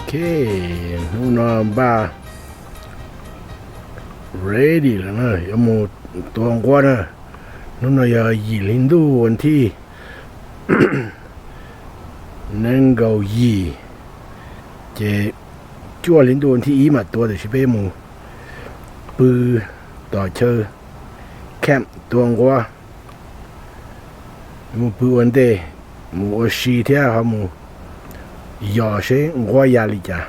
Ok, hnub no npaj ready lawm na, yuav mus tua nquab na. Hnub no yog yim hli ntuj ua thij nees nkaum yim, ces cuaj hli ntuj ua thij ib mam tua, tiam sis peb mus pw tom chaw camp tua nquab, mus pw ua ntej, mus ua si thiab ho mus yos seb nquab ya li cas.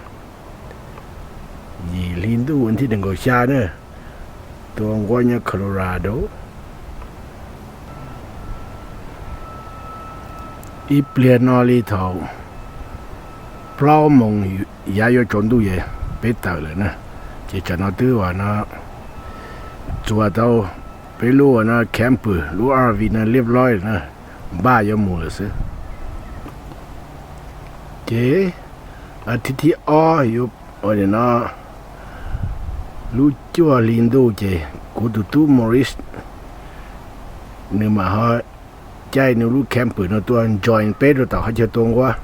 Yim hli ntuj ua thij nees nkaum xya na, tua nquab nyob Colorado. Ib pliag no li thaum plaub moos yav yuav tsaus ntuj es peb tawm lawm na, ces tsam no twb uas no txuas tau peb lub uas no camper, lub R V no liab loib na, npaj yuav mus lawm xwb. Ces a thib thib ob yuav ua li no, lub cuaj hli ntuj ces kuv tus tub Maurice nws mam ho caij nws lub camper no tuaj join peb rau tom qhov chaw tua nquab.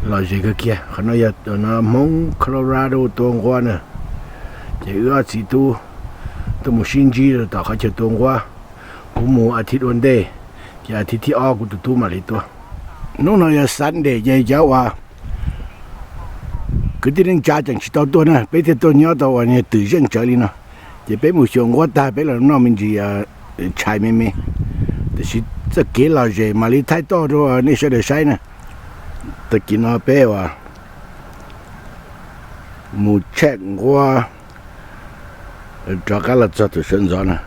Lom zem kawg kiag, qhov no yog Hmoob Colorado tua nquab na. Ces wb ob txiv tub tuaj mus sib ntsib rau tom qhov chaw tua nquab. Kuv mus a thib ua ntej, ces a thib thib ob kuv tus tub mam li tuaj. Hnub no yog Sunday ces cov uas kwv tij neej tsa tseem tsis tau tuaj na, peb thiaj tuaj nyob tau uas twm zeej tsawv li no. Ces peb mus xyuas nquab tag peb los noj me ntsis tshais me me, tiam sis txoj kev lom zem mam li thaij toj rau nej sawv daws saib na. Tag kis no peb uas mus check nquab rov qab los txog tus sawv ntxov na,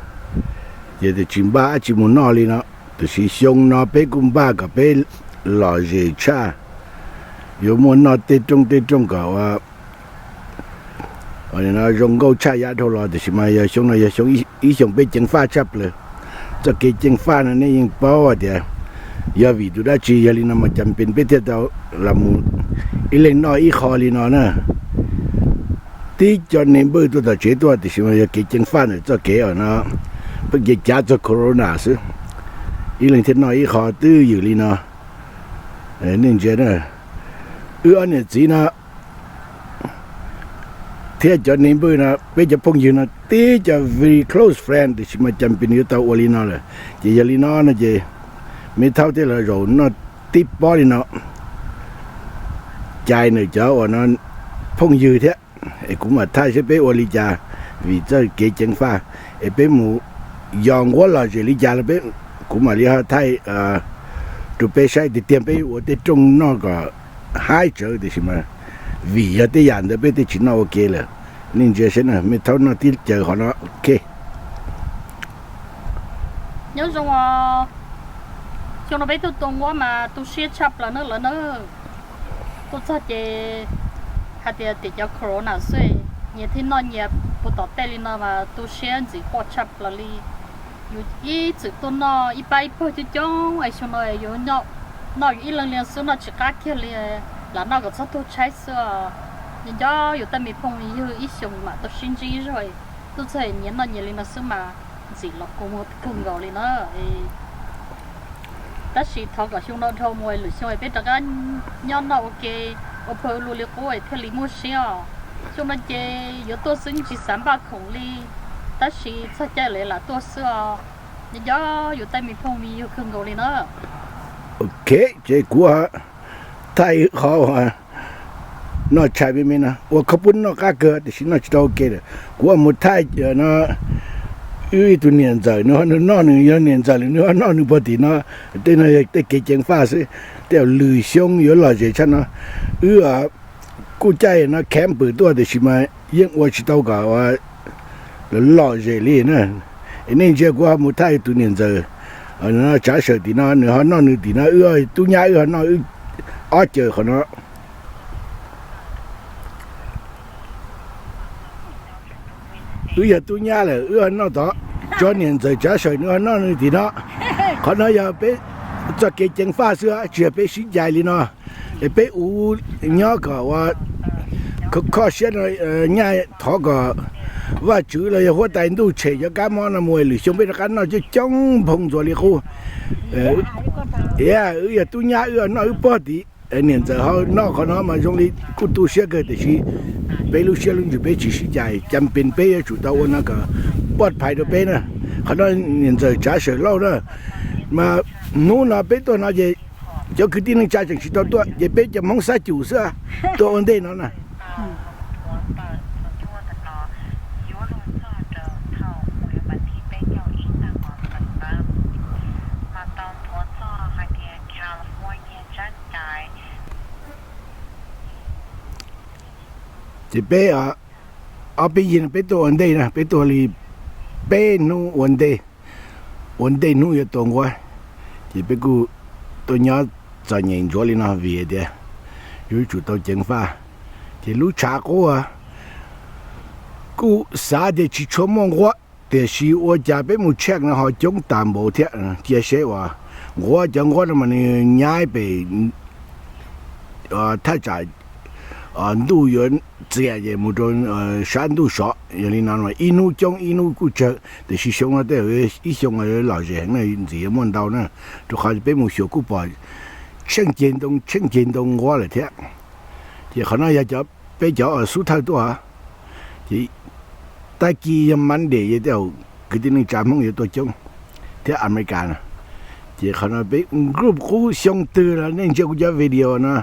ces tsis npaj dab tsi mus noj li no, tiam sis xyoo no peb kuj npaj kom peb lom zem tshaj, yuav muaj noj tej rooj tej rooj kom ua zoo nkauj tshaj yav dhau los, tiam sis mas yog xyoo no yog xyoo ib xyoos peb ceev faj tshaj plaws. Txoj kev ceev faj no nej yeej paub hais tias yog vim tus dab tsi, yog li no mas cas pes peb thiaj tau los mus ib leeg noj ib qho li no na. Tib cov neeg npawj tuaj tom tsev tuaj, tiam sis mas yog kev ceev faj ntawm txoj kev uas no pheej cev cav txog corona xwb, ib leeg thiaj noj ib qho twb ywm li no. Nej ntsia na, wb ob niam txiv no thiab cov neeg npawj no, peb cov phooj ywg no tib cov very close friend, tiam sis mas cas pes yuav tau ua li no lawm. Ces yog li no no ces me thaub thiaj los zaum noj tib pob li no, cais nws cov uas no phooj ywg thiab, es kuv mam thaij seb peb ua li cas, vim txoj kev ceev faj, es peb mus yos nquab lom zem li cas los peb, kuv mam li ho thaij rau peb saib. Tiag tiag peb ua tej rooj noj kom haib tsawv, tiam sis mas vim yog tej yam ntawd peb thiaj tsis noj ua ke lawm. Nej ntsia saib na, me thaub noj tib caws qhov no, ok. Nyob zoo os, xyoo no peb tuaj tua nquab mas tu siab tshaj plaws na lawv na. Tuaj txog ces hais tias tiam cov corona xwb, nyias thiaj noj nyias puag tom tej li no mas tu siab ntxim quaj tshaj plaws li. Yus ib txwm tuaj noj ib pab ib pawg coob coob es xyoo no yus noj yus ib leeg li xwb noj tsis qab kiag li, lam noj kom txog tuag tshaib xwb os. Nco nco yus tej me phooj ywg ib xyoos mam tau sib ntsib zog, tuaj txog nyias noj nyias li no xwb mas ntxim los kua muag kawg nkaus li na. Tab sis thov kom xyoo no dhau mus lwm xyoo peb rov qab nyob noj ua ke ua pawg ua lug li qub thiaj li muaj siab os. Xyoo no ces yuav tuaj xwb tsis xav npaj khoom li, tab sis txog caij lawv lam tuaj xwb os. Nco nco yus tej me phooj me ywg kawg nkaus li na. Ok, ces kuv thaij qhov noj tshais me me no ua khab pub noj qab kawg tiam sis noj tsis tau ua ke lawm. Kuv mus thaij no, wb ib tug niam ntxawm nws ho noj nws, yog niam ntxawm lawm nws ho noj nws puag tim no. Tej no yog tej kev ceev faj xwb, tej lwm xyoo yuav lom zem tshaj no. Wb kuj caij no camper tuaj tiam sis mas yeej ua tsis tau kom lom zem li na. Es nej ntsia kuv ho mus thaij tus niam ntxawm tsav sawm tim no, nws ho noj nws tim no, wb tub nyab wb ho noj wb ob caws qhov no. Wb yog tub nyab lawm wb ho noj tod, tso niam ntxawm tsav sawm nws ho noj nws tim no. Qhov no yog peb txoj kev ceev faj xwb, tsis yog peb sib cais li no. Es peb ua nyob kom ua khov kho siab no, nyaj thov kom Vajtswv los yog huab tais ntuj tshem cov kab mob no mus lwm xyoo peb rov qab noj coob coob nphoo ntxuas li qub. Wb yog tub nyab wb noj wb puag tim Niam ntxawm ho noj qhov no mas zoo li kuj tu siab kawg tiam sis peb lub siab lub ntsws peb tsis sib cais, cas pes peb yuav tsum tau ua no kom poj phais rau peb na. Qhov no niam ntxawm Tsav Sawm Lauj na, mas hnub no peb tuaj no ces cov kwv tij neej tsa tseem tsis tau tuaj ces peb cov Hmoob Xab Cum xwb tuaj ua ntej no na. Ces peb ob peb yig no peb tuaj ua ntej na, peb tuaj li peb hnub ua ntej, ua ntej hnub yuav tua nquab. Ces peb kuj tuaj nyob txom nyem ntsuav li no vim tias yuav tsum tau ceev faj. Ces lub tshav qub kuj xav tias tsis tshua muaj nquab tiam sis ua cas peb mus check no ho coob tas npaum thiab. Cia seb uas nquab, cov nquab no mas nws nyab pem thaj tsam ntuj yuav txias ces mus rau sab ntuj sov. Yog li no ib hnub coob ib hnub kuj tsawg tiam sis xyoo no tej ib xyoo lom zem heev na, ntxim yuav muaj ntau na, rau qhov peb mus xyuas kuj pom tsheej ceg ntoo tsheej ceg ntoo nquab lawm thiab. Ces qhov no yog cov, peb cov xub thawj tuaj, ces tag kis yog Monday ces tej zaum kwv tij neej tsa Hmoob yuav tuaj coob thiab America na. Ces qhov no peb group qub xyoo twg los nej ntsia kuv cov video no,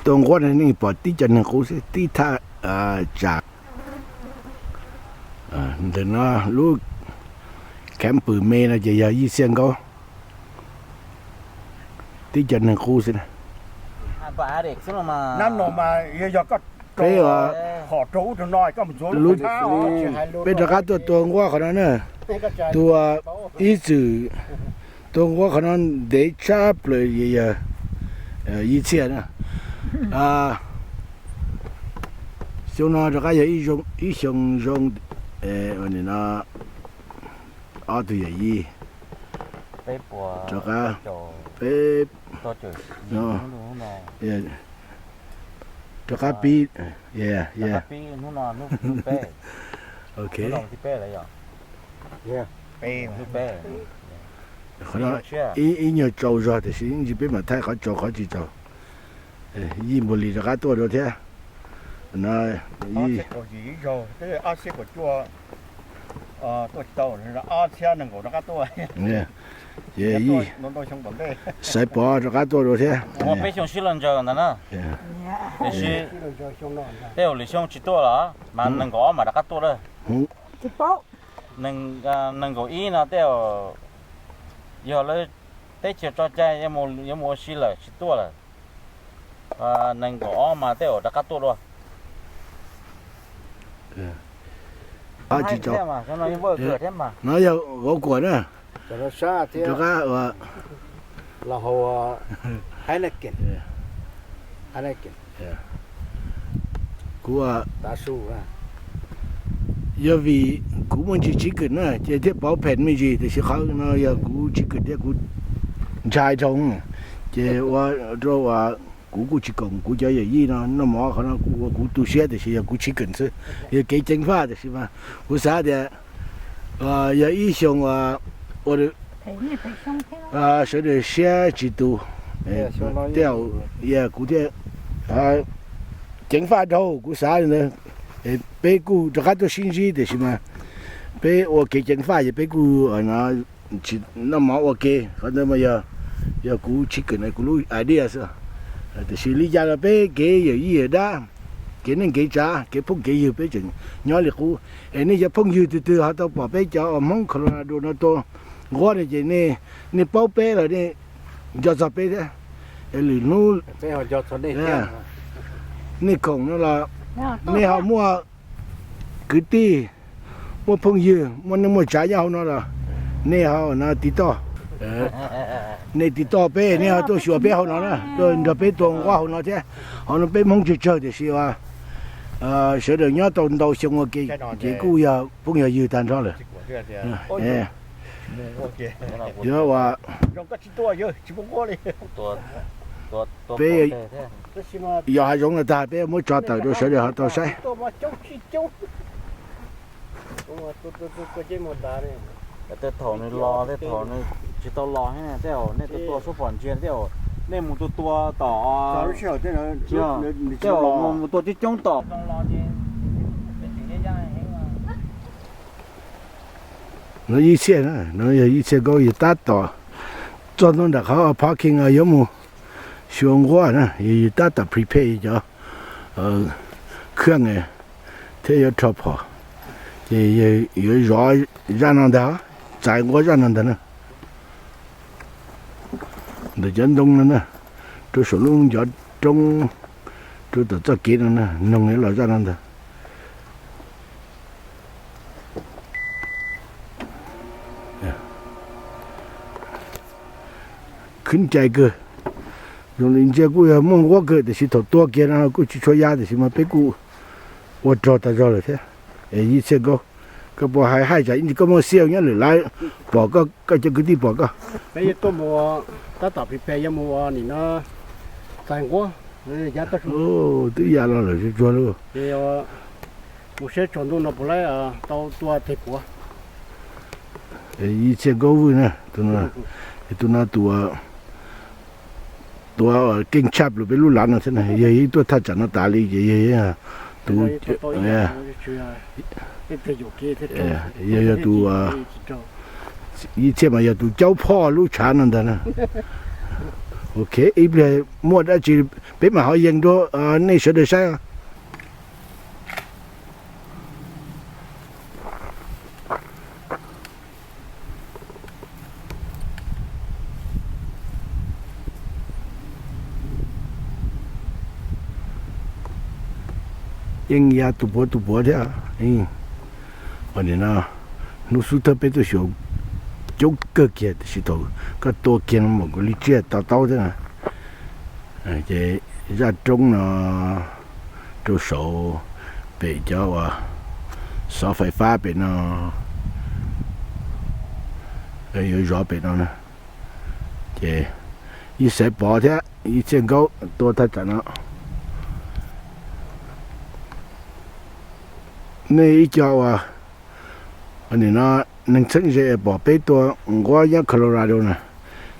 tua nquab no nej pom tib cov neeg qub xwb, tib thaj tsam. Ntawm no lub campus me no ces yog Yij Txhiaj Nkaub, tib cov neeg qub xwb. Peb, peb rov qab tuaj tua nquab qhov no na, tua ib txwm tua nquab qhov no ntev tshaj plaws yog Yij Txhiaj na. Xyoo no rov qab yog ib xyoo zoo no, ob tug yawm yij rov qab, peb rov qab pib, ok. Ib nyuag tsaus zog tiam sis ntsis peb mam thaij qhov tsaus qhov tsis tsaus. Yij Npug Lis rov qab tuaj dua thiab. Xaiv Pov rov qab tuaj dua thiab. Peb xyoo sib los ntsaws ntag na. Tiam sis tej zaum lwm xyoo tsis tuaj los mas nees nkaum ob mas rov qab tuaj lawm. Nees nkaum ib no tej zaum yog lawv teb chaws tso cai yuav mus ua si lawm tsis tuaj lawm. Nees nkaum ob mas tej zaum rov qab tuaj dua. No yog vauv kuam na. Rov qab ua, kuv, yog vim kuv muaj ntsis chicken na ces thiaj pauv phees me ntsis tiam sis qhov no yog kuv chicken thiab kuv ntshai dhau. Ces ua rau uas kuv kuj tsis koom kuv cov yawm yij no noj mov qhov no kuj ua kuv tu siab tiam sis yog kuv chicken xwb, yog kev ceev faj tiam sis mas kuv xav tias yog ib xyoo ua sawv daws siab tsis tus, tej zaum kuv thiaj ceev faj dhau kuv xav li ntawd. Peb kuj rov qab tuaj sib ntsib tiam sis mas peb ua kev ceev faj ces peb kuj tsis noj mov ua ke, qhov ntawd mas yog, yog kuv chicken kuv lub idea xwb. Tiam sis li cas los peb kev yawm yij yawm dab, kev neej kev tsav, kev phooj kev ywg peb tseem nyob li qub. Es nej cov phooj ywg twg twg ho tau pom peb cov Hmoob Colorado no tua nquab no ces nej paub peb los nej nco txog peb thiab. Es lwm hnub nej khoom no los nej ho muaj kwv tij, muaj phooj ywg, muaj neej muaj tsav nyob hauv no los nej ho no tiv toj, nej tiv toj peb, nej ho tuaj xyuas peb hauv no na, tuaj nrog peb tua nquab hauv no thiab. Hauv no peb Hmoob tsawg tsawg tiam sis sawv daws nyob tau ntau xyoo ua ke ces kuj yog phooj yog ywg tag nrho lawm. Yog ua peb yog hav zoov no tag peb muab tso tawm rau sawv daws ho tau saib. Tej thaum nws los, tej thaum nws tsis tau los thiab, tej zaum nej tuaj tua sub pom ntsia tej zaum Nej mus tua tua tom, tej mus tua coob coob tom. No ib txhiab na, no yog ib txhiab nkaub, yus tab tom txog ntua nram qhov parking yuav mus xyuas nquab na, yus tab tom prepare cov khaj thiab yuav rho phom, ces yuav zov zaj no ntag, txais nquab zaj no ntag na. Ntawm cov ntoo no na, rau saum lub ncov roob, rau tom txoj kev no na, noog yuav los zaj no ntag. Khwv cai kawg. Zoo li ntsia kuj yog muaj nquab kawg, tiam sis thaum tua kiag no kuj tsis tshua ya, tiam sis mas peb kuj ua rog tag zog lawm thiab. Es ib txhiab nkaub, koj puas hais hais tsam ib ntsis koj muaj xiaj nyob lwm lawv pom koj, koj cov kwv tij pom koj. Peb yuav tuaj mus, tab tom prepare yuav mus ua nim no txais nquab. Twb ya los lawm tsuag tsuag lauj. Mus saib tsaus ntuj no puas tau tua teg puav. Ib txhiab nkaub vwj na, tus no tus, tus keej tshaj plaws peb lub lav no thiab na, yog ib tuaj thaj tsam no tas li ces yog tus, yog, yog tus, ib txhiab mas yog tus caub phoj lub tshav no ntag na. Ok, ib pliag muaj dab tsi peb mam ho yees rau nej sawv daws saib. Yeej ya tus puav tus puav thiab. Nim no hnub xub thawj peb tuaj xyuas coob kawg kiag, tiam sis thaum koj tua kiag no mam li tsiaj to taub thiab. Ces zaj roob no rau saum pem cov uas xov fais fab pem no, yuav zov pem no na. Ces ib xaiv pov thiab ib txhiab nkaub tua thaj tsam no. Nej ib co uas nim no neeg txheeb ze pom peb tua nquab nyob Colorado na,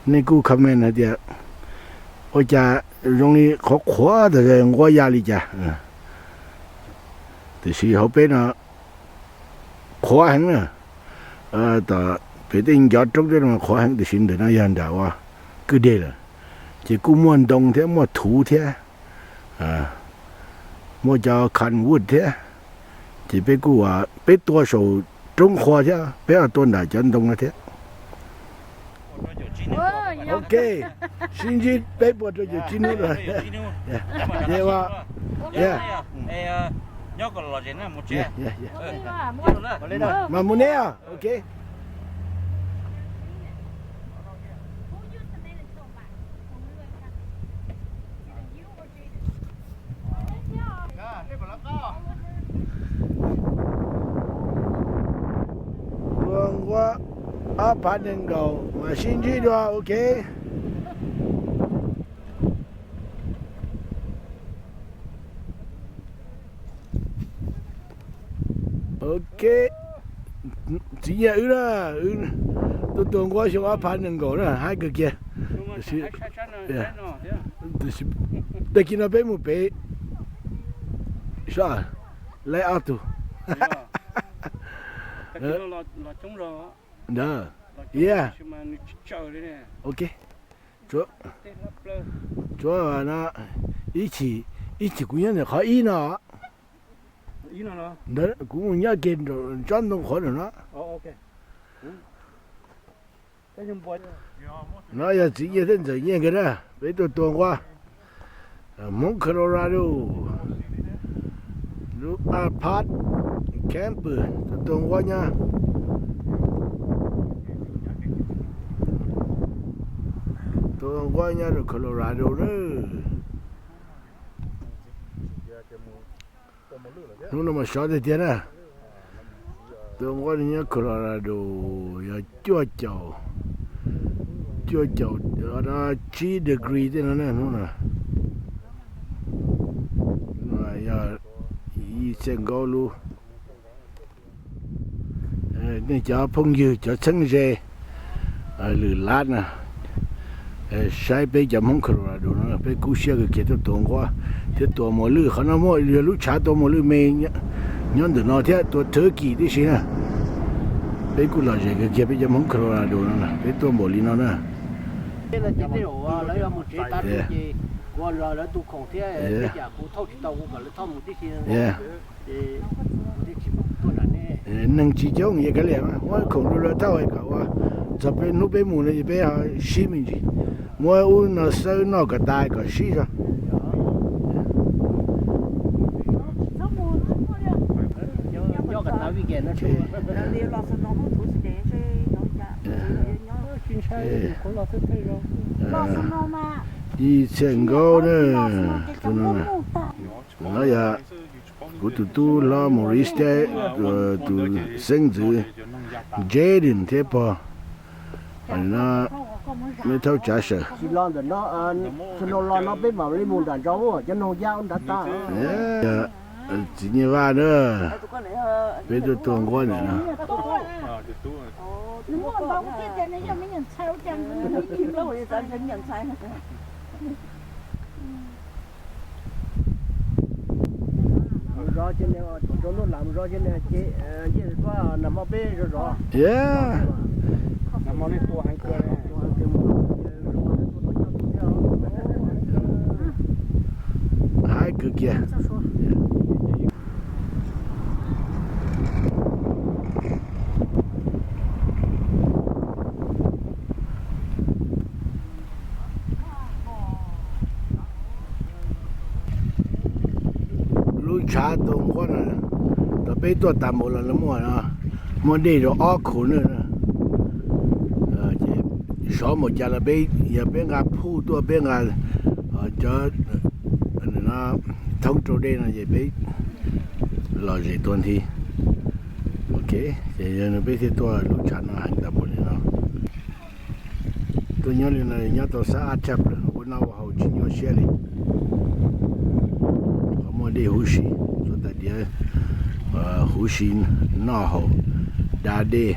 nej kuj comment hais tias ua cas zoo li qhuav qhuav tas nquab ya li cas. Tiam sis hauv peb no qhuav heev na. Tom pem tej ncov roob tej no qhuav heev, tiam sis ntawm no yog nram uas kwj deg lawm, ces kuj muaj ntoo thiab muaj thuv thiab, muaj cov cottonwood thiab. Ces peb kuj, peb tua saum roob qhua thiab peb ho tua nram cov ntoo no thiab. Ok, sib ntsib peb puas rau caum tsib hnub. Mas mus neb, ok. Tua nquab ob phav nees nkaum mas sib ntsib dua, ok. Ok, txiv nyiaj wb na, tuaj tua nquab xyoo ob phav nees nkaum na, haib kawg kiag. Tag kis no peb mus pem saib, laib ob tug. Ntawd, yeah. Ok. Tsuav no, ib chim, ib chim kuv nyob ntawm qhov ib no. Ntawd kuv mus nyob kiag tsob ntoo qhuav no. No yog txiv nyiaj thiab ntxawm nyiaj nkawd na, peb tuaj tua nquab. Hmoob Colorado, lub Arpad Camper, tuaj tua nquab nyob. Tua nquab nyob rau Colorado na. Hnub no mas sov tiag tiag na. Tua nquab nyob Colorado yog cuaj caum, cuaj caum tsib degree tej no na hnub no. Yog ib txhiab nkaub lub. Nej cov phooj ywg cov txheeb ze lwm lab na, Saib peb cov Hmoob Colorado no, peb kub siab kawg kiag tuaj tua nquab thiab tua muas lwj. Qhov no muaj yog lub tshav tua muas lwj me nyob ntawm no thiab tua turkey tib si na. Peb kuj lom zem kawg kiag peb cov Hmoob Colorado no, peb tuaj npaum li no na. Neeg tsis coob yog kav liam, muab khoom rau lawv thauj kom ua, txog peb hnub peb mus no ces peb ho sib me ntsis, muab ub no xawb noj kom tas kom sib zog. Ib txhiab nkaub na, tus no na. No yog kuv tus tub hlob Maurice thiab tus xeeb ntxwv Jaden thiab pog. No, mej thaub tsav sawm. Txiv Nyiaj Vaj na, peb tuaj tua nquab ntawm no. Haib kawg kiag. Lub tshav tua nquab no, thaum peb tuaj tas npaum los lawv muaj, muaj dej rau ob khuv na. Ces sov npaum cas los peb, yog peb nqa phuj tuaj, peb nqa cov thoob rau dej no ces peb lom zem tua nthi. Ok, ces yog no peb thiaj tuaj lub tshav no heev tas npaum li no. Tuaj nyob li no nyob tau xab ab tshaj plaws, ua noj ua haus tsis nyuaj siab li. Qhov muaj dej huv si, txhua tais diav huv si noj haus, da dej,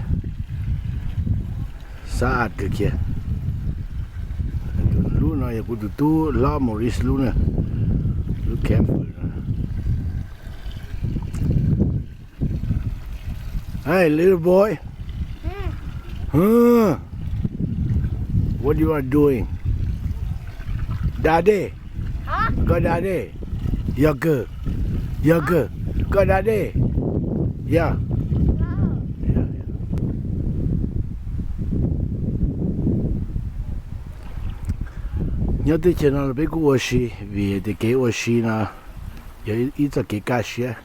xab ab kawg kiag. Lub no yog kuv tus tub hlob Maurice lub na, lub camper no. Hey, little boy. Huh? What you are doing? Da dej. Koj da dej. Yog kawg. Yog kawg. Koj da dej. Yog. Nyob teb chaws no los peb kuj ua si, vim tias kev ua si no yog ib txoj kev kaj siab.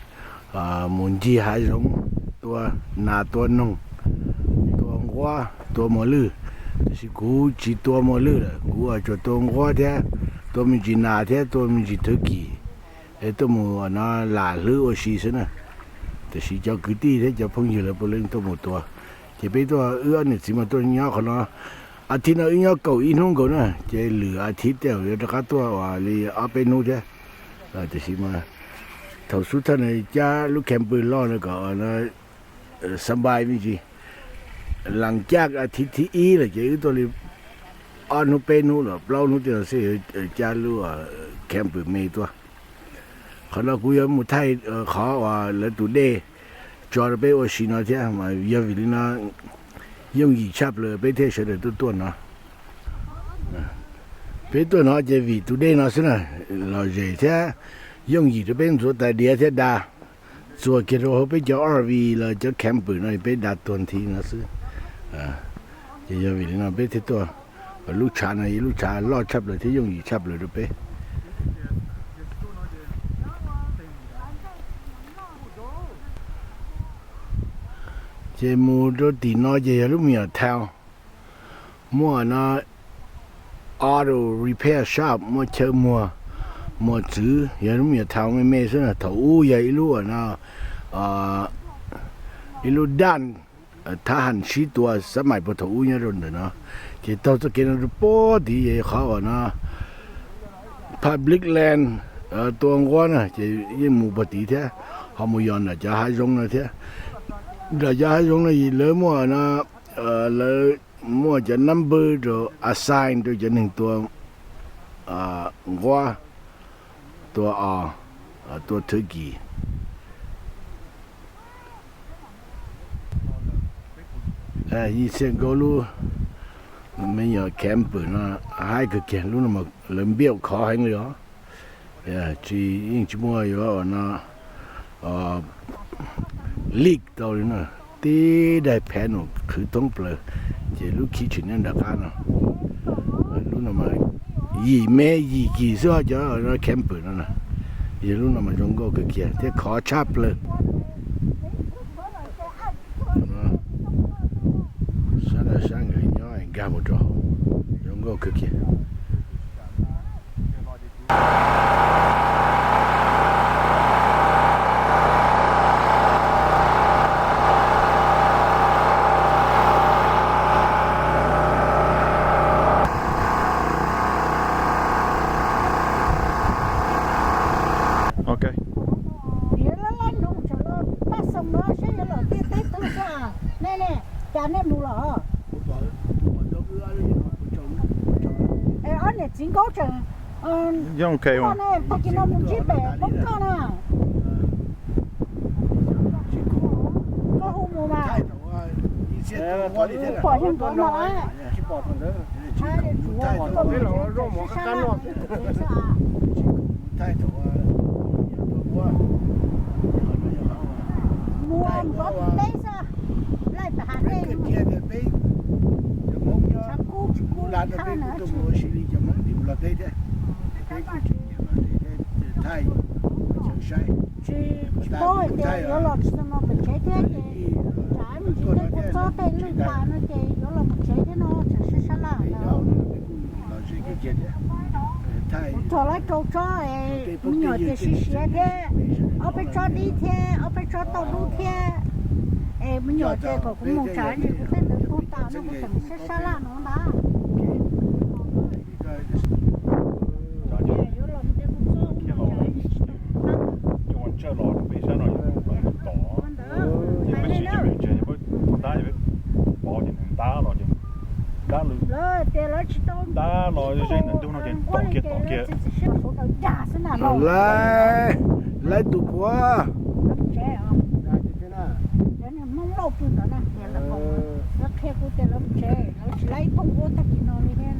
Mus ncig hav zoov, tua nas tua noog, tua nquab tua muas lwj. Tiam sis kuv tsis tua muas lwj lawm, kuv tsuas tua nquab thiab tua me ntsis nas thiab tua me ntsis turkey, es tuaj mus no lam hlwb ua si xwb na. Tiam sis cov kwv tij thiab cov phooj ywg lawv puav leej tuaj mus tua. Ces peb tuaj, wb ob niam txiv mas tuaj nyob qhov no. As thiv no wb nyob kaum ib hnub nkaus na, ces lwm as thiv tej zaum yuav rov qab tuaj ua li ob peb hnub thiab. Tiam sis mas thaum xub thawj no cab lub camper loj no kom xa npai me ntsis. Las caj as thiv thib ib lawm ces wb tuaj li ob hnub peb hnub los plaub hnub tej no xwb yuav cab lub camper me tuaj. Qhov no kuv yuav mus thaij qhov uas lawv tus dej tso rau peb ua si no thiab, mas yog vim li no yooj yim tshaj plaws peb thiaj sawv daws tuaj tuaj no. Peb tuaj no ces vim tus dej no xwb na, lom zem thiab yooj yim rau peb ntxuav tais diav thiab da, txuas kiag rau hauv peb cov R V los cov camper no peb da tuag nthi no xwb. Ces yog vim li no peb thiaj tuaj. Lub tshav no yog lub tshav loj tshaj plaws thiab yooj yim tshaj plaws rau peb. Ces mus rau tim no ces yog lub me nyuam town, muaj no auto repair shop, muaj chaw muag, muag txwv, yog lub me nyuam town me me xwb na. Thaum ub yog ib lub no, ib lub daj thab ham sib tua xab mais puag thaum ub nyob rau ntawm no. Ces taug txoj kev no rau puag tid ces qhov uas no public land tua nquab na, ces yeej mus puag tid thiab, ho mus yos nram cov hav zoov no thiab. Nram cov hav zoov no lawv muaj no, lawv muaj cov number rau assign rau cov neeg tua nquab, tua os, tua thwv kis. Yim txhiaj nkaub lub me nyuam camper no haib kawg kiag, lub no lawv npiaj khov heev li os. Tsis, yeej tsis muaj yuav ua no leak tau li na. Tib daim panel qhwv thoob plaws, ces lub kitchen nyob nram qab no. Lub no mas yim mev yim kis xwb cov camper no na. Yog lub no mas zoo nkauj kawg kiag thiab khov tshaj plaws. Sab ntawm sab nkawd nyob nkag mus rau hauv, zoo nkauj kawg kiag. Ok. Yuav laj laj nroog tsam los paj xoom no seb yuav los tiaj teb twg xwb. Nej ne, cas nej mus los? Ob niam txiv Nkaub tseem, tag kis no mus ntsib pem Hmoob Thoj na. Koj hu mus mas. Pom yog nkawd no lawm. Mus nkawd tus teb xwb, laij pem hav dej. Cov Hmoob nyob Nplog no peb kuj tuaj mus ua si li cov Hmoob tim Nplog teb thiab. Peb kuj tsis nyiam los tsev thiab, thaij chaw saib. Tsis paub hais tias yuav los tsis tau no pem tsev thiab ces tsam me ntsis tej kua txob tej lwj tas no ces yuav los mus tsev thiab no tsam sab sab laj ntawd. Kuv txhom lawv rau tsob es me nyuam ces siav siav thiab, ob peb tsob dib thiab ob peb tsob tauj dub thiab. Es me nyuam ces kom kuv mus tsam ntsis kuv tej ntawd tuag tas no kuv tseem sab sab laj no ntag. Cov ua ntsawj los peb sab no yog tom, ces peb siv cov me ntses peb pov ntab, peb pov ces nws ntab los ces ntab lawm, ntab los ze ntawm ntug no ces tom kiag tom kiag. Laib, laib tus puav. Hmoob Lauj pw ntawd na, qhia kuv tias lawv mus tsev, lawv tsis laib ib thooj ua tag kis no li thiab.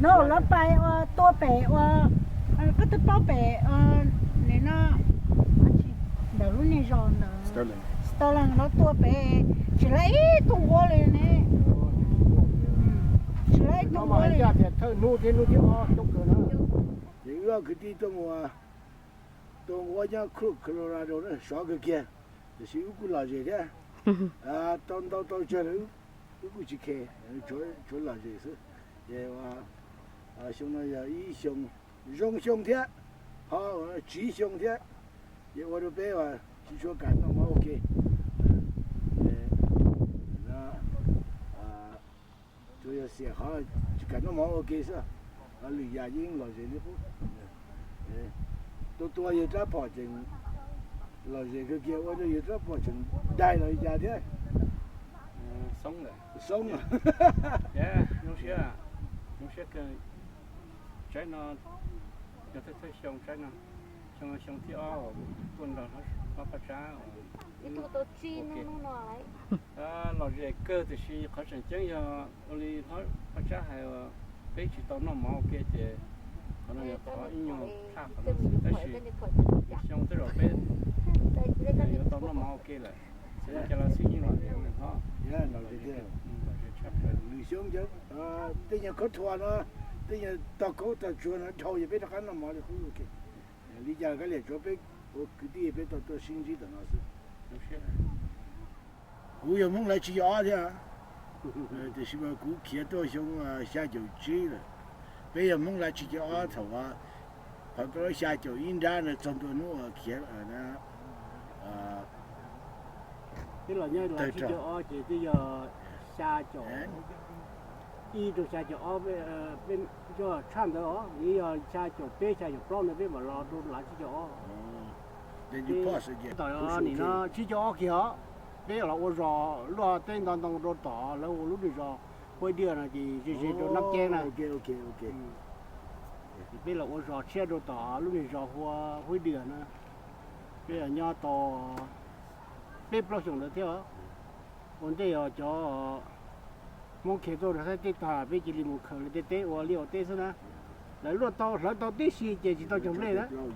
No lawv pais ua tua pem ua, koj twb paub pem nim no ntawm lub niag zos ntawd Sterling lawv tua pem, tsis laib ib thooj ua li ne. Tsis laib ib thooj ua li. Ces wb ob kwv tij tuaj mus tua nquab nyob Crook Colorado na, sov kawg kiag, tiam sis wb kuj lom zem thiab. Tau ntau tau tsawg lawm wb kuj tsis khes, tshuav lom zem xwb. Ces xyoo no yog ib xyoo zoo xyoo thiab, ho tsiv xyoo thiab, ces ua rau peb tsis tshua kam noj mov ua ke. Tsuas yog xiam qhov tsis kam noj mov ua ke xwb, ho lwm yam yeej lom zem li qub. Tua tua yawg rab phom tseem lom zem kawg kiag, ua rau yawg rab phom tseem dai los li cas thiab. Xoob, zoo siab, zoo siab kawg. Tsaib no yog thawj thawj xyoo, tsaib no xyoo, xyoo thib ob tuaj nrog hlob Paj Tsab. Lom zem kawg tiam sis qhov tseem ceeb yog ua li hlob Paj Tsab hais, peb tsis tau noj mov ua ke ces qhov no yog qhov ib nyuag tshaj qhov no xwb, tab sis xyoo tej zaum peb yuav tau noj mov ua ke lawm. Ces los xij yeej lom zem hlob. Lwm xyoo, tej nyuag khaub thuas no, tej nyuag tog kaub tog tsuag no dhau ces peb rov qab noj mov li qub ua ke. Li cas kav liam tsuav peb ua kwv tij peb tau tuaj sib ntsib tom no xwb. Kuv yog Hmoob Lav Tsib Caug Ob thiab, tiam sis mas kuv khiav tuaj xyoo xya caum tsib lawm. Peb yog Hmoob Lav Tsib Caug Ob thaum uas xya caum ib nrab no txog ntua hnub uas khiav. Twb los nyob Lav Tsib Caug Ob ces twb yog xya caum ib rau xya caum ob, peb yog tshaj ntawd os, yog xya caum peb xya caum plaub ntawd peb mam los rau Lav Tsib Caug Ob. Tom nim no tsib caug ob kiag os. Peb los ua zos luaj teb nto ntoo rau tom lawv ua lub niag zos Huaib Diaj no ces ze ze rau Nab Ceeb na. Peb los ua zos tshiab rau tom lub niag zos Huaib Diaj na. Peb los nyob tau peb plaub xyoos ntawd thiab. Ua ntej os cov Hmoob khiav tuaj rau Thaib teb tag peb cia li mus khaws lawv tej teb ua liaj ua teb xwb na. Lawv luaj tau hlawv tau tib si ces tsis tau cog nplej na. Lawv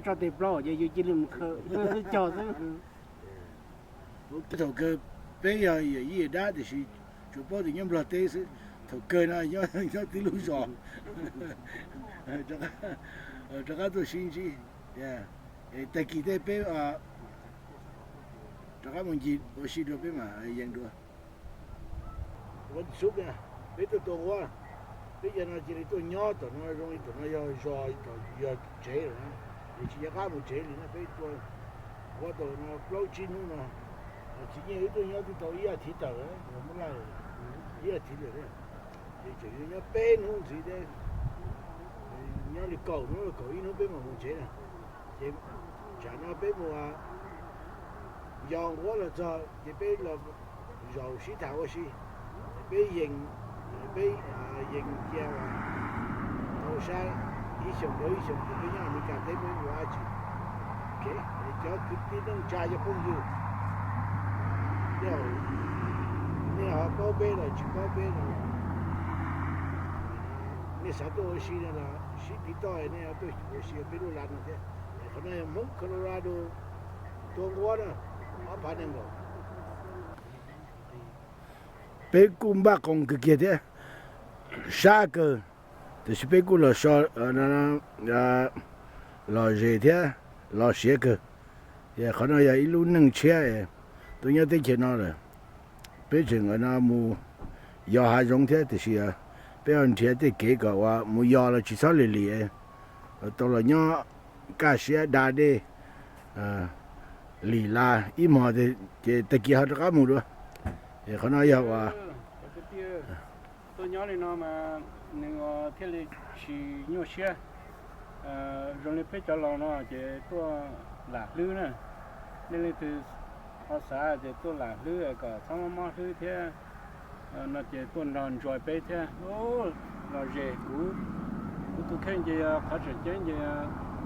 tso tes plaub ces yus cia li mus khaws cog xwb. Thaum kawg peb yog yawm yij yawm dab tiam sis tsuas paub tias nyob Nplog teb xwb. Thaum kawg no nyob tib lub zos. Rov qab tuaj sib ntsib. Tag kis tej peb rov qab mus ncig ua si dua peb mam yees dua. Peb tuaj tua nquab, peb cov no cia li tuaj nyob tom no zoo li tom no yog zos, yog tsev lawm na, es tsis nco qab mus tsev li na. Peb tuaj nquab tau no plaub tsib hnub no, tsis nyiaj wb tuaj nyob twb tau ib as thiv tawm, muab laij ib as thiv lawm thiab. Ces tseem yuav nyob peb hnub ntxiv thiab, nyob li kaum hnub, kaum ib hnub peb mam mus tsev na. Ces tsam no peb mus yos nquab los txog ces peb los zaum sib tham ua si, peb yees, peb yees cia uas tau saib ib xyoos dhau ib xyoos ces peb nyob Amelikas teb peb ua dab tsi. Cov kwv tij neej tsa cov phooj ywg, nej ho paub peb los tsis paub peb no, nej xav tuaj ua si no los sib tiv toj, nej tuaj ua si peb lub live no thiab. Qhov no yog Hmoob Colorado tua nquab na, ob phav nees nkaum. Peb kuj npaj qoos kawg kiag thiab, sab kawg, tiam sis peb kuj los so, los zes thiab los siav kawg. Qhov no yog ib lub neej tshiab tuaj nyob teb chaws no lawm. Peb tseem no mus yos hav zoov thiab tiam sis peb ho nrhiav tej kev kom uas mus yos los tsis txhob lim lim, tau los nyob kaj siab da dej, lim las ib hmos ces tag kis ho rov qab mus dua. Qhov no yog uas tuaj nyob li no mas nws thiaj li tsis nyuaj siab. Zoo li peb cov laus no ces tuaj lam hlwb na. Nej leej twg ho xav ces tuaj lam hlwb kom txhob mob mob hlwb thiab no ces tuaj nrog enjoy peb thiab. Los zes kuv, kuv tus kheej ces yog qhov tseem ceeb ces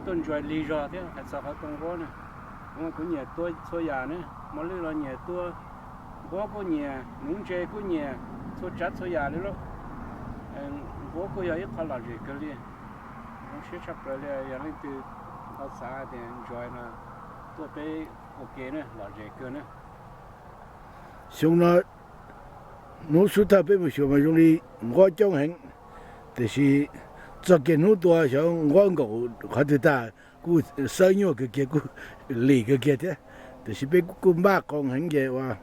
tuaj enjoy lig zog thiab hais txog qhov tua nquab na. Kuv, kuv nyiam tua txhua yam ne, mos lwj los nyiam tua, nquab kuj nyiam, nuv ntses kuj nyiam, txhua tsav txhua yam li lauj. Nquab kuj yog ib qho lom zem kawg li, zoo siab tshaj plaws li. Yog leej twg ho xav tias enjoy no tuaj peb ua ke na, lom zem kawg na. Xyoo no hnub xub thawj peb mus xyuas mas zoo li nquab coob heev, tiam sis txog kiag hnub tua xyov nquab nkaum qhov twg tag, kuj xawb nyuaj kawg kiag, kuj lim kawg kiag thiab. Tiam sis peb kuj npaj qoos heev ces uas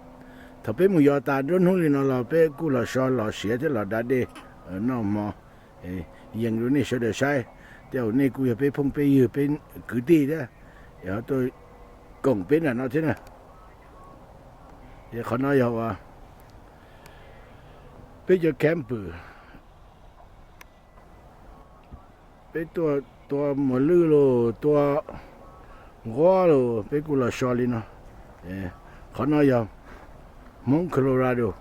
thaum peb mus yos tas nruab hnub li no los peb kuj los so los siav thiab los da dej noj hmo, yees rau nej sawv daws saib, tej zaum nej kuj yog peb phooj peb ywg peb kwv tij thiab, es ho tuaj koom peb nram no thiab na. Es qhov no yog uas peb cov camper, peb tuaj tua mos lwj los tua nquab los peb kuj los so li no. Qhov no yog Hmoob Colorado,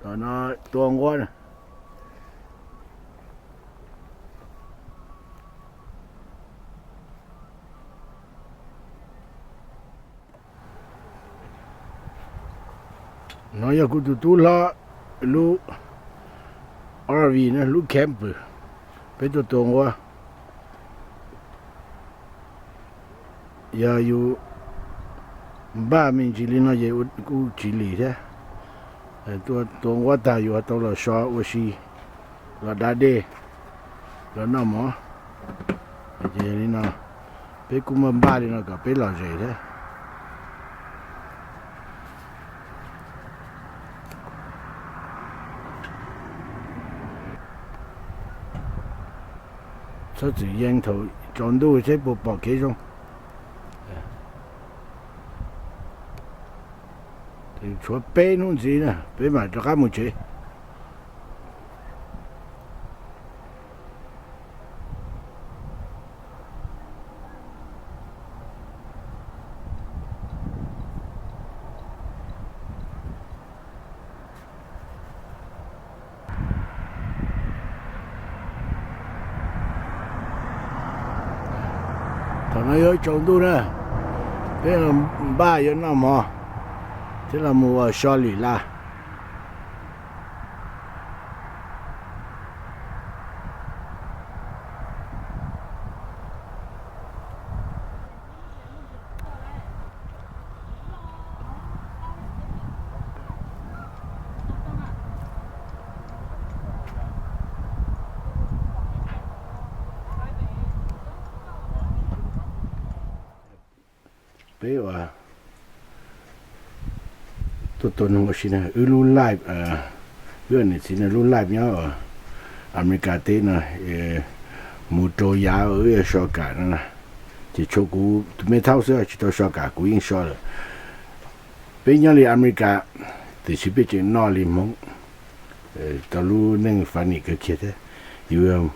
no tua nquab na. No yog kuv tus tub hlob lub R V na, lub camper, peb tuaj tua nquab. Yog yus npaj me ntsis li no ces kuj tsis lim thiab. Tuaj tua nquab tag yus ho tau los so ua si, los da dej, los noj mov. Ces li no, peb kuj muaj npaj li no kom peb lom zem thiab. Txhob txwm yees, thaum tsaus ntuj seb puas pom kev zoo. Tshuav peb hnub ntxiv na peb mam rov qab mus tsev. No yuav tsaus ntuj na, peb npaj yuav noj mov thiab los mus ua so lim laj. Peb ua tuaj tua noog ua si na, wb lub live, wb niam txiv no lub live nyob Amelikas teb no, mus rau yav wb yuav so kam no na, ces tshuav kuv tus me thaub xwb tsis tau so kam, kuv yeej so lawm. Peb nyob li Amelikas, tiam sis peb tseem noj li Hmoob, tau lub neej funny kawg kiag thiab. Yus,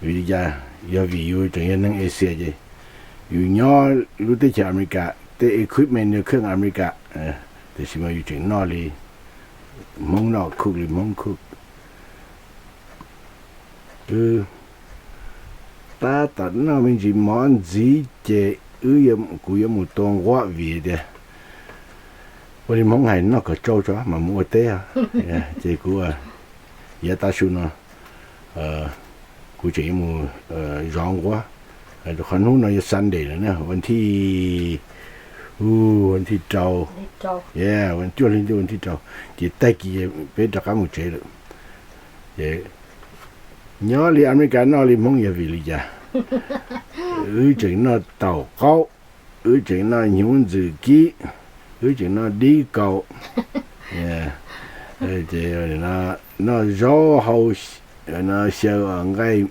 yus li cas, yog vim yus tseem yog neeg Asia ces yus nyob lub teb chaws Amelikas, tej equipment yog kheej Amelikas, tiam sis mas yus tseem noj li Hmoob, noj cook li Hmoob cook. Wb tab tom noj me ntsis mov ntxiv ces wb, kuv yuav mus tua nquab vim tias ua li Hmoob hais noj kom tsau tso mas mus ua teb. Ces kuv, yav tav su no kuv tseem yuav mus zov nquab. Rau qhov hnub no yog Sunday lawm na, ua thij, ua thij rau, cuaj hli ntuj ua thij rau, ces tag kis peb rov qab mus tsev lawm. Ces nyob li Amelikas noj li Hmoob yog vim li cas? Wb tseem noj taum qaub, wb tseem noj hnyuv ntxwm kib, wb tseem noj dib kaus, noj zaub hau, xyaw nqaij,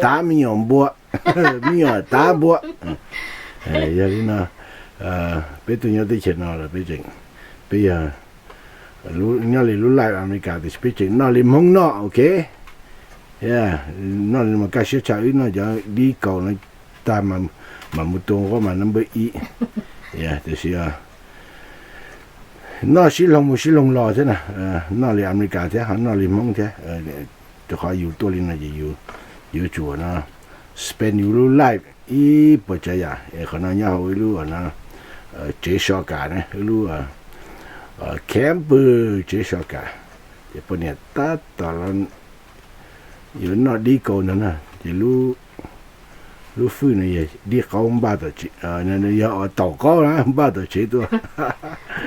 tav me nyuam npua, me nyuam tav npua. Yog li no, peb tuaj nyob teb chaws no los peb tseem, peb yog nyob li lub live Amelikas tiam sis peb tseem noj li Hmoob noj, ok. Noj li mas kaj siab tshaj, wb noj cov dib kaus no tag mas mus tua nquab mas number ib. Tiam sis noj sib loog mus sib loog los thiab na, noj li Amelikas thiab ho noj li Hmoob thiab. Rau qhov yus tuaj li no ces yus yuav tsum no spend yus lub life ib puas tsav yam. Es qhov no nyob hauv ib lub no tsev so kam na, ib lub camper, tsev so kam. Ces poj niam tab tom yuav noj dib kaus ntag na. Ces lub fwj no yog dib qaub npaj tom tsev, yog taum qaub na npaj tom tsev tuaj.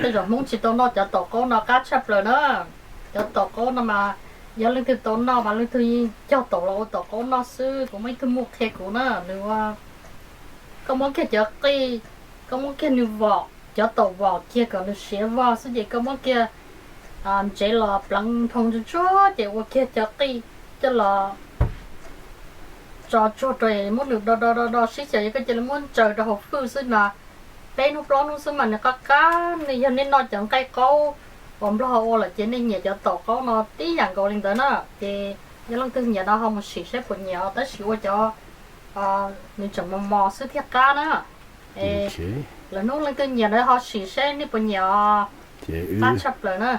Tej zaum Hmoob tsis tau noj cov taum qaub no qab tshaj plaws na. Cov taum qaub no mas yog leej twg tau noj mas leej twg yeej cog taum los ua taum qaub noj xwb. Kuv muaj ib tug muam qhia kuv na, nws ua, koj muab kiag cov qij, koj muab kiag nws vom, cov taum vom kiag kom nws siav vog xwb ces koj muab kiag ntsev los pleev nphoo tsuag tsuag ces ua kiag cov qij coj los tso tsuag rau, muab nws do do do do sib xyaw, yog koj cia li muab ntsaws rau hauv fwj xwb mas peb hnub plaub hnub xwb mas nws qab qab. Nws yog nej noj cov nqaij qaub uas Nplog ua lawm ces nej nyiam cov taum qaub no tib yam nkaus li ntawd na. Ces yog leej twg nyiam no ho mus sim saib puas nyiam, tab sis ua cov nws tseem mos mos xwb thiaj qab na. Lwm hnub leej twg nyiam ntawd ho sim seb nej puas nyiam os. Ces qab tshaj plaws na.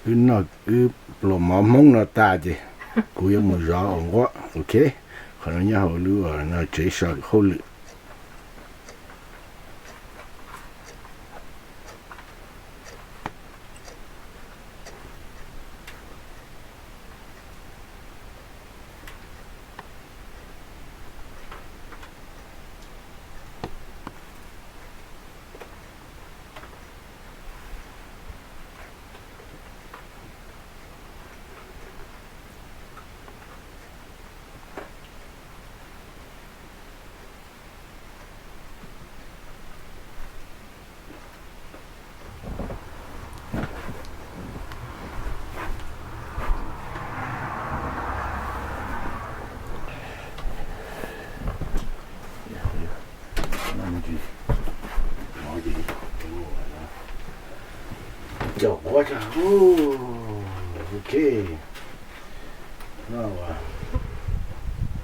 Wb noj, wb pluas mov Hmoob no tas ces kuv yuav mus zov ua nquab, ok. Qhov no nyob hauv lub no tsev so hauj lwm. Caum quab tso. Ok. Noj ua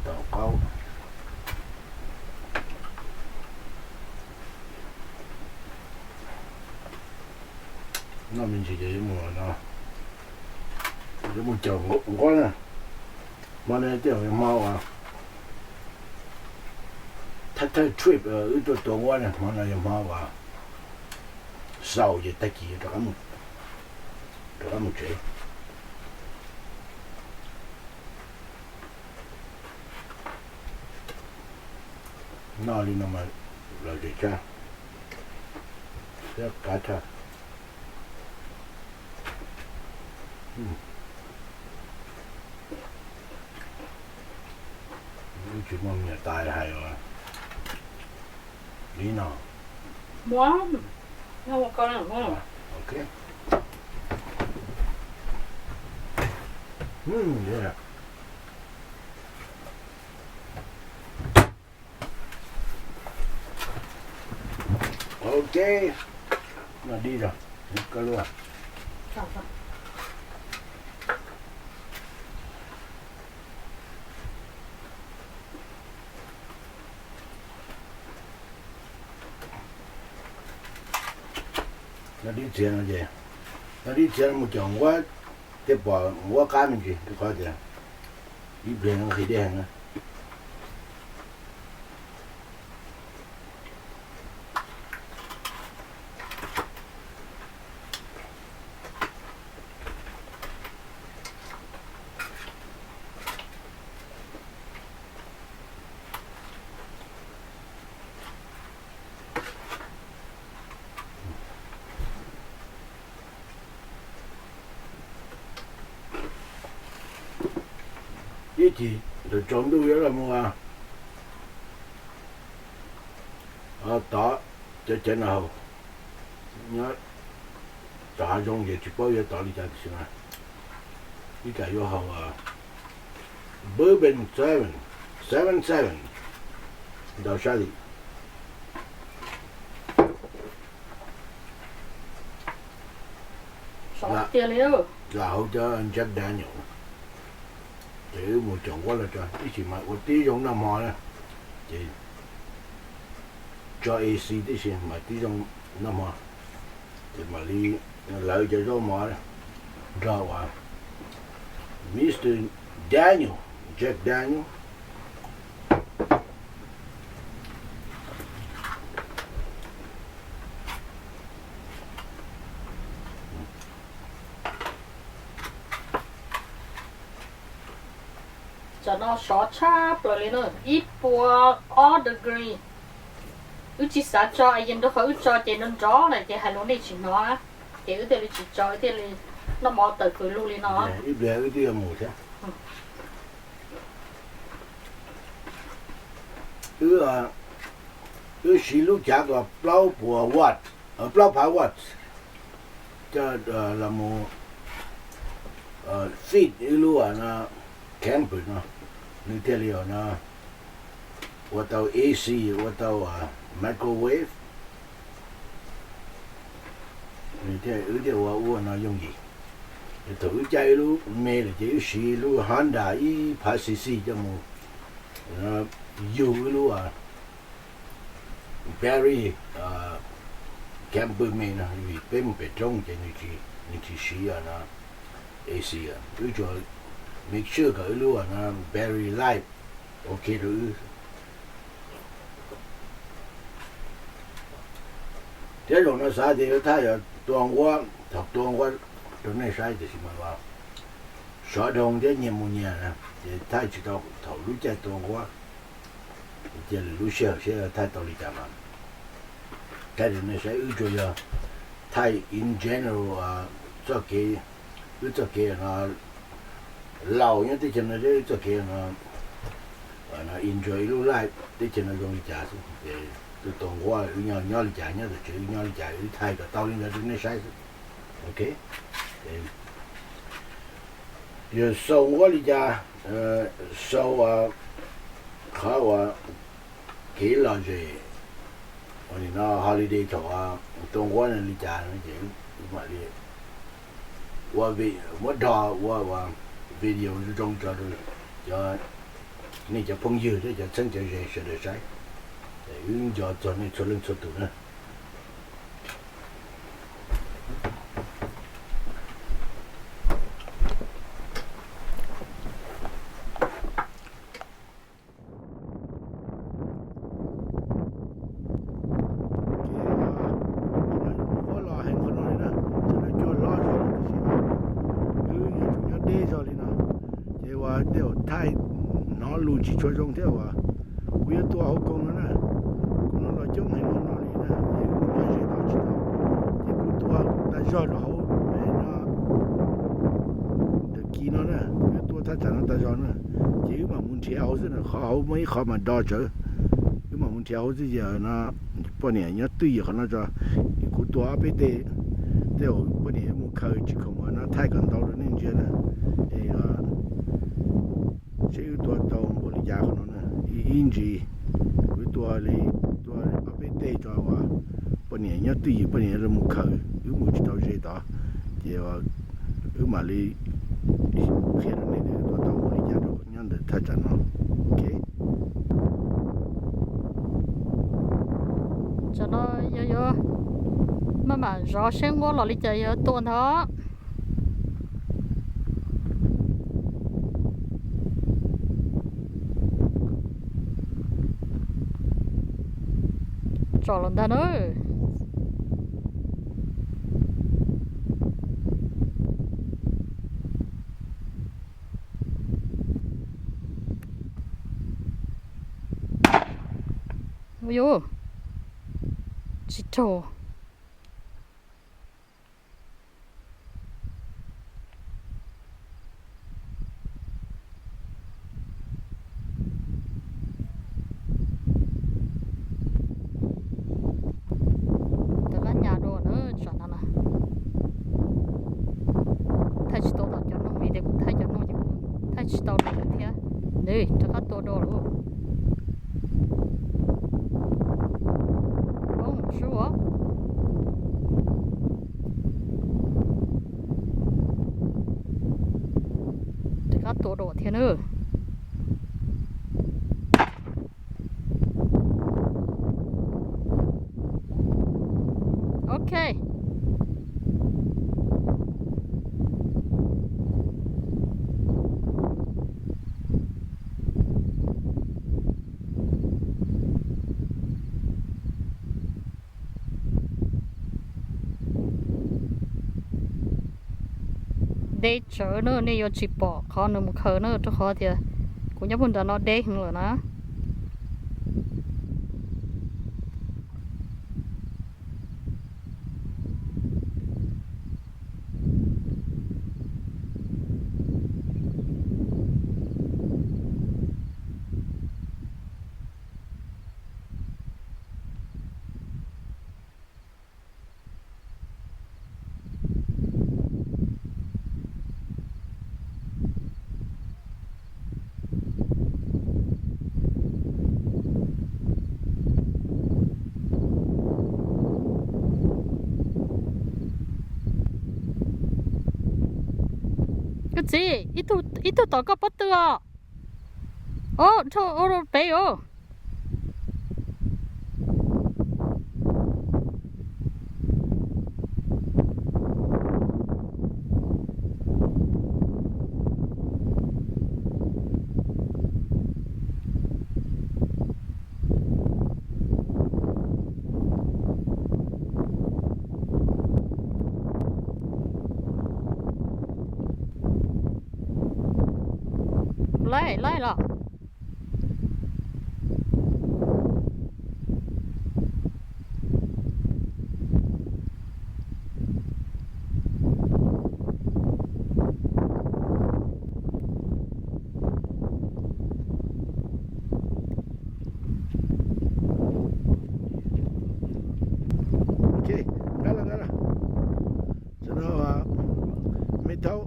taum qaub. Noj me ntsis ces yuav mus no, yuav mus caum nquab na. Hmo no tej zaum yog hmo uas Thawj thawj trip wb tuaj tua nquab na, hmo no yog hmo uas xaus ces tag kis rov qab mus tsev. Noj li no mas lom zem tshaj, thiab qab tshaj. Wb tsis muaj me nyuam tais hais li no. Ok, no dib os, koj lub. No dib txiav no ces, no dib txiav no mus caum nquab, thiaj pom nquab qab me ntsis, rau qhov tias ib pliag no nqhis dej heev na. Ib chim thaum tsaus ntuj yuav los mus tod, cov cawv no haus, nyob tom hav zoov ces tsis paub yuav tod li cas tiam sis mas ib tsam yuav haus Bourbon Seven, Seven Seven ntau sab li. Lam haus cov Jack Daniel, ces wb mus caum nquab los tso, ib chim mas ua tib zoo noj hmo na, ces tso A C tib si mas tib zoo noj hmo, ces mam li lawv cov zaub mov nrog uas Mister Daniel, Jack Daniel. Tam no sov tshaj plaws li na, ib puas ob degree. Wb tsis xav tso, es nrog qhov wb tso ces nrov nrov na ces hais lus nej tsis hnov na, ces wb thiaj li tsis tso, wb thiaj li noj mov tawm fws lug li no. Ib pliag wb twb yuav mus thiab. Wb, wb siv lub cav ko plaub puas watt, plaub phav watt, coj los mus feed wb lub camper no, nws thiaj li ua tau A C, ua tau microwave. Nws thiaj, wb thiaj ua ua no yooj yim. Thaum wb caij wb lub me lawm ces wb siv lub Honda ib phav C C coj mus yug wb lub battery camper me no, vim peb mus pem roob ces nws tsis siv A C. Wb tsuas make sure kom wb lub battery life ok rau wb. Thiab zaum no xav tias yuav thaij tua nquab, thaum tua nquab rau nej saib tiam sis mas sov dhau thiab nyias mus nyias na, ces thaij tsis tau thaum lub caij tua nquab. Cia lwm lub sij hawm seb thaij tau li cas mas thaij rau nej saib. Wb tsuas yog thaij in general txoj kev, wb txoj kev no laus nyob teb chaws no, wb txoj kev no enjoy ib lub life teb chaws no zoo li cas xwb. Ces tus tua nquab wb nyob nyob li cas, nyob tom tsev wb nyob li cas, wb thaij kom tau li ntawd rau nej saib xwb. Ok, yog sau nquab li cas, sau qhov uas kev lom zem ua li no holiday thaum tua nquab no li cas no ces wb mam li ua, muab dog ua video zoo zoo tso rau cov, nej cov phooj ywg thiab cov txheeb cov ze sawv daws saib. Wb nco txog nej txhua leej txhua tus na. Tej zaum thaij hnov lus tsis tshua zoo thiab uas kuv yuav tua hauv koog no na. Koog no los coob heev no li na, ces kuv nyob ze tod tsis tau, ces kuv tua tas zog rau hauv no, ntawm kis no na, kuv yuav tua thaj tsam no tas zog na. Ces wb mam mus nrhiav hauv xwb na, qhov hauv muaj ib qho mas do tsawv. Wb mam mus nrhiav hauv xwb, ces no poj niam nyob twj ywm qhov no tso, kuv tua ob peb teg, tej zaum poj niam yuav mus khaws tsis khoom no thaij kom ntau rau nej ntsia na. Es seb wb tua tau npaum li cas qhov no na. Ib ntsis kuv tua li, tua ob peb teg tso uas poj niam nyob twj ywm, poj niam yuav mus khaws, wb mus tsis tau ze tod, ces wb mam li qhia rau nej tias wb tua tau npaum li cas rau nyob ntawm thaj tsam no. Ok. Tsam no yog yuav maj mam zov seb nquab los li cas yog tua ntag. Tsom los ntag na. Ua yuv, tsis raug. Rov qab nyas dua na, tsam no na. Thaij tsis tau tom cov noog vim tias kuv thaij cov noog ces kuv thaij tsis tau lawm thiab. Nws rov qab tua dua lawm. Poob swb os. Rov qab tua dua thiab na. Ok. Deb tsawv na, nej yuav tsis pom qhov nws mus khaws na, rau qhov tias kuv nyob puag nram no deb heev lawm na. Koj txiv, ib tug tom koj pob tw os. Ob, dhau ua rau pem os. Laij, laij los. Ok, nqa los, nqa los. Tam no me thaub,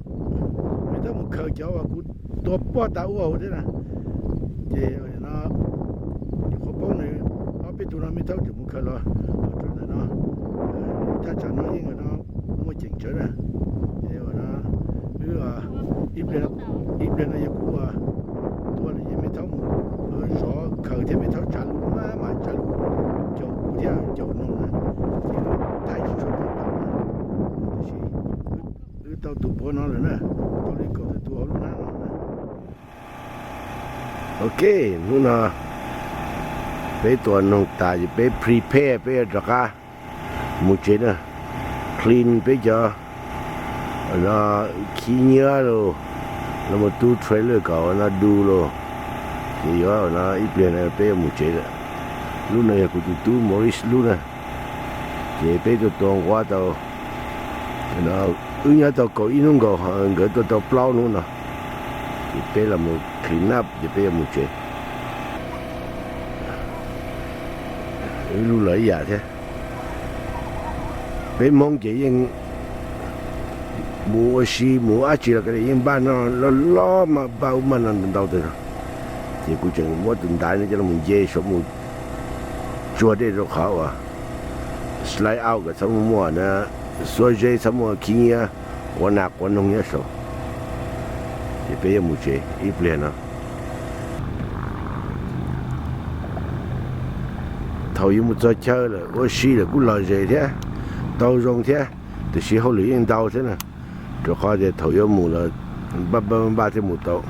me thaub mus khaws cov uas kuv tua poj tas ua hauv thiab na. Ces no nyuam qhuav poob nws ob peb tug no, me thaub tseem mus khaws los rau ntawm no. Thaj tsam no yeej no muaj ceem tsawv na. Ces ua no wb ib pliag no yog kuv tua lawm ces me thaub mus zov khaws thiab me thaub tsa lus maj mam tsa lus caum kuv thiab caum noog na. Ces wb thaij tsis tshua tau na, tiam sis wb tau tus puav no lawm na, tau li kaum tawm tus hauv lub hnab no na. Ok, hnub no peb tua noog tas ces peb prepare, peb yuav rov qab mus tsev na. Clean peb cov khib nyiab los, Los mus tu trailer kom no du los, ces yuav no ib pliag no peb yuav mus tsev lawm. Lub no yog kuv tus tub Maurice lub na, ces peb tuaj tua nquab tau, wb nyob tau kaum ib hnub nkaus, nkawd tuaj tau plaub hnub no, ces peb los mus clean up ces peb yuav mus tsev. Wb lub los ib yam thiab. Peb Hmoob ces yeej mus ua si mus dab tsi los yeej npaj no loj loj mas npaj ub npaj no ntau ntau tag zog. Ces kuv tseem muab tus ntaiv no coj los nce saum mus tsuag dej rau qhov uas slide out kom txhob muaj na, xuab zeb txhob muaj khib nyiab quav nas quav noog nyob saud. Ces peb yuav mus tsev ib pliag no. Thaum yuav mus txog chaw lawm ua si lawm kuj lom zem thiab, tau zoo thiab, tiam sis hauj lwm yeej ntau thiab na. Rau qhov tias thaum yuav mus los npaj npaj npaj thiaj mus tau,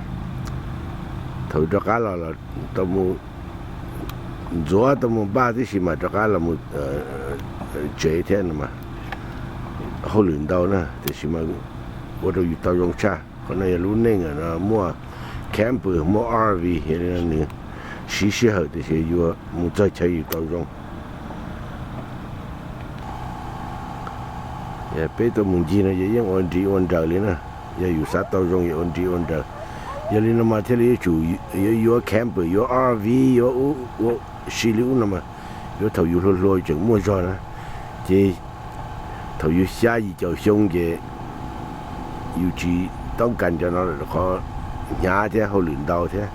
thaum rov qab los los tau mus ntxuav tau mus npaj tib si mas rov qab los mus tsev thiab no mas hauj lwm ntau na, tiam sis mas ua rau yus tau zoo tshaj. Qhov no yog lub neej no muaj camper muaj R V, yog li no nws siv sij hawm tiam sis yuav mus txog chaw yus tau zoo. Peb tuaj mus ncig no ces yeej ua nri ua nraws li na. Yog yus xav tau zoo yus ua nri ua nraws. Yog li no mas thiaj li yuav tsum yuav yuav camper yuav R V, yuav ua si li ub no mas yuav thaum yus hluas hluas tseem muaj zog na. Ces thaum yus xya yim caum xyoo ces yus tsis toob kas cov no lawm rau qhov hnyav thiab hauj lwm ntau thiab.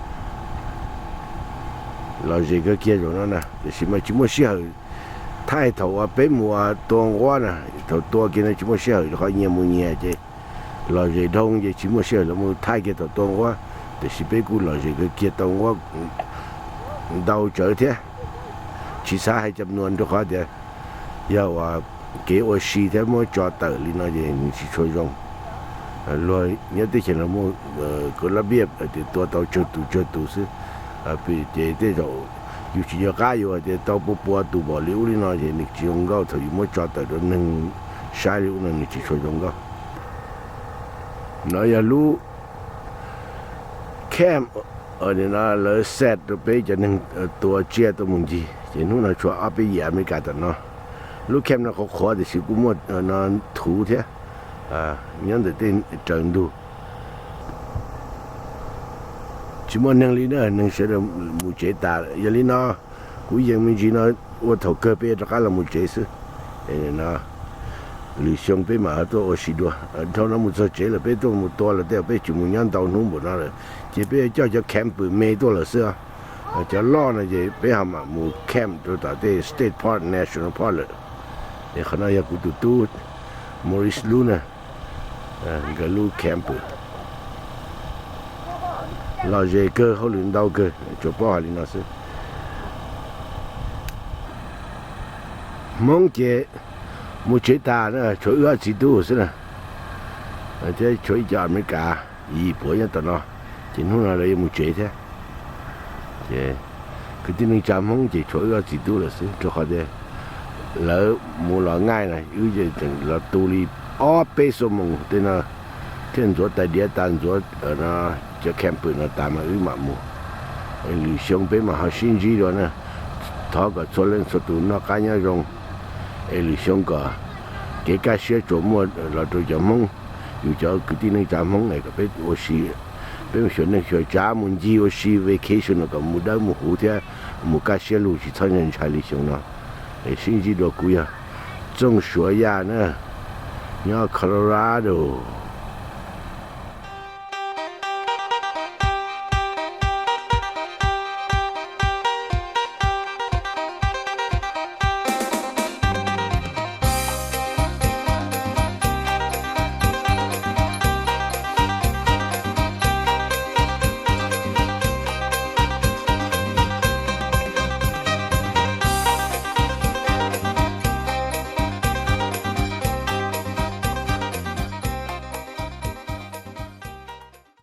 Lom zem kawg kiag zaum no na, tiam sis mas tsis muaj sij hawm thaij thaum uas peb mus ua tua nquab na. Thaum tua kiag no tsis muaj sij hawm rau qhov nyias mus nyias ces lom zem dhau ces tsis muaj sij hawm los mus thaij kiag thaum tua nquab. Tiam sis peb kuj lom zem kawg kiag tau nquab ntau tsawv thiab. Tsis xav hais cam nuas rau qhov tias yog uas kev ua si thiab muab tso tawm li no ces nws tsis tshua zoo. Luag nyob teb chaws no muaj kav lab npiaj tias tua tau tsawg tus tsawg tus xwb. Ces tej zaum yus tsis nco qab yus hais tias tau pua pua tus npaum li ub li no ces nws tsis zoo nkauj. Thaum yus muab tso tawm rau neeg saib li ub no nws tsis tshua zoo nkauj. No yog lub camp no lawv set rau peb cov neeg tua tsiaj tuaj mus ncig, ces hnub no tshuav ob peb yim Amelikas tom no. Lub camp no qhuav qhuav tiam sis kuj muaj no thuv thiab, nyob ntawm tej raws ntug. Tsis muaj neeg li na, neeg sawv daws mus tsev tas lawm. Yog li no kuv yees me ntsis no ua thaum kawg peb rov qab los mus tsev xwb. Lwm xyoo peb mam ho tuaj ua si dua. Dhau no mus txog tsev lawm peb tuaj mus tua lawm tej zaum peb tsis mus nyob ntau hnub npaum no lawm, ces peb yuav coj cov camper me tuaj lawm xwb. Cov loj no ces peb ho mam mus camp rau tom tej state park, national park lawm. Es qhov no yog kuv tus tub Maurice lub na, nkawd lub camper. Lom zem kawg, hauj lwm ntau kawg, tsuas paub hais li no xwb. Hmoob ces mus tsev tas na, tshuav wb ob txiv tub xwb na, thiab tshuav ib co Amelikas yim puav nyob tom no, ces hnub no lawv yuav mus tsev thiab. Ces kwv tij neej tsa Hmoob ces tshuav wb ob txiv tub lawm xwb, rau qhov tias lawv mus los ngaij na, wb tseem los tu li ob peb xuab moos tej no thiaj ntxuav tais diav tas, ntxuav cov camper no tas mas wb mam mus. Lwm xyoo peb mam ho sib ntsib dua na. Thov kom txhua leej txhua tus noj qab nyob zoo, es lwm xyoo kom kev kaj siab tsuas muaj los rau cov Hmoob, yus cov kwv tij neej tsa Hmoob es kom peb ua si, peb mus xyuas neej xyuas tsav, mus ncig ua si vacation no kom mus dawb mus huv thiab mus kaj siab lug, tsis txhob ntshai ntshai li xyoo no. Es sib ntsib dua, kuv yog Txooj Suav Yaj na, nyob Colorado.